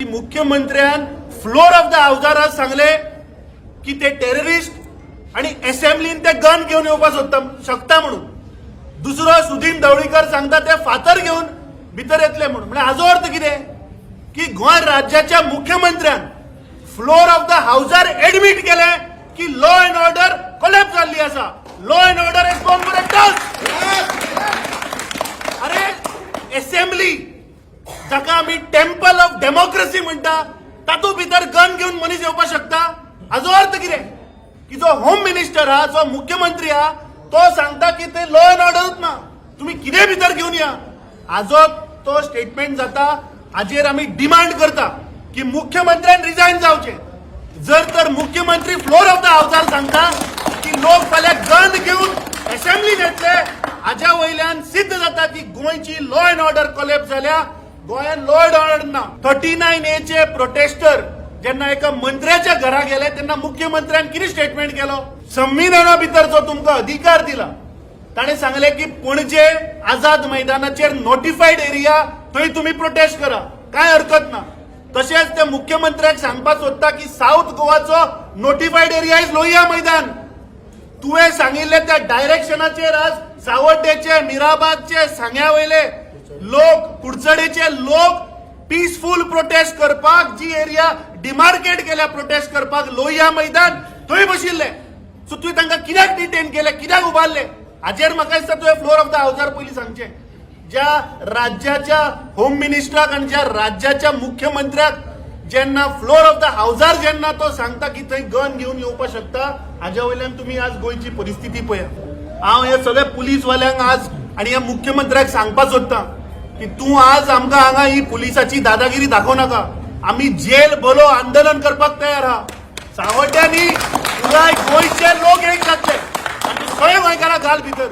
मुख्यमंत्र्यान floor of the हावजार आज सांगले की ते टेररिस्ट आणि असेंब्लीन ते गन घेवन येवपाक सोदता शकता म्हणून. दुसरो सुदीन ढवळीकर सांगता ते फातर घेवन भितर येतले म्हणून. म्हणजे हाजो अर्थ कितें की गोंय राज्याच्या मुख्यमंत्र्यान फ्लोर ऑफ the हावजार एडमीट केले की लॉ अँड ऑर्डर कोलॅप्स जाल्ली आसा. Law and order is gone for a toss. अरे, असेंब्ली जाका आमी टेम्पल ऑफ डेमोक्रेसी म्हणटा, तातूंत भितर गन घेवन मनीस येवपाक शकता. हाजो अर्थ कितें की जो होम मिनिस्टर आहा, जो मुख्यमंत्री आहा, तो सांगता की ते लॉ अँड ऑर्डरूच ना, तुम्ही कितें भितर घेवन या. हाजो तो स्टेटमेंट जाता. हाजेर आमी डिमांड करता की मुख्यमंत्र्यान रिजायन जावचें. जर तर मुख्यमंत्री फ्लोर ऑफ the हावजार सांगता की लोक फाल्यां गन घेवन असेंब्लीन येतले, हाज्या वयल्यान सिद्ध जाता की गोंयची लॉ अँड ऑर्डर कोलॅप्स जाल्या. गोंयान लॉ अँड ऑर्डर ना. 39 एचे प्रोटेस्टर जेन्ना एका मंत्र्याच्या घरा गेले तेन्ना मुख्यमंत्र्यान कितें स्टेटमेंट केलो? संविधाना भितर जो तुमकां अधिकार दिला, ताणें सांगलें की पणजे आझाद मैदानाचेर नोटिफायड एरिया, थंय तुमी प्रोटेस्ट करा, कांय हरकत ना. तशेंच ते मुख्यमंत्र्याक सांगपाक सोदता की साऊथ गोवाचो नोटिफायड एरिया is Lohia मैदान. तुवें सांगिल्ले त्या डायरेक्शनाचेर आज सावड्डेचे, मिराबागचे, सांग्या वयले लोक, कुडचडेचे लोक पिसफूल प्रोटेस्ट करपाक जी एरिया डिमार्केट केल्या प्रोटेस्ट करपाक, लोहिया मैदान, थंय बशिल्ले. सो तुवें तांकां कित्याक डिटेन केले? कित्याक उबारले? हाजेर म्हाका दिसता तुवें फ्लोर ऑफ the हावजार पयलीं सांगचें. ज्या राज्याच्या होम मिनिस्टराक आनी ज्या राज्याच्या मुख्यमंत्र्याक जेन्ना फ्लोर ऑफ the हावजार जेन्ना तो सांगता की थंय गन घेवन येवपाक शकता, हाज्या वयल्यान तुमी आज गोंयची परिस्थिती पळया. हांव हे सगळे पुलीसवाल्यांक आज आनी ह्या मुख्यमंत्र्याक सांगपाक सोदतां की तूं आज आमकां हांगा ही पुलिसाची दादागिरी दाखोवं नाका. आमी जेल भरो आंदोलन करपाक तयार आहा. सावड्ड्यांनी पुराय गोंयचे लोक एक जातले आनी सगळे गोंयकारांक घाल भितर.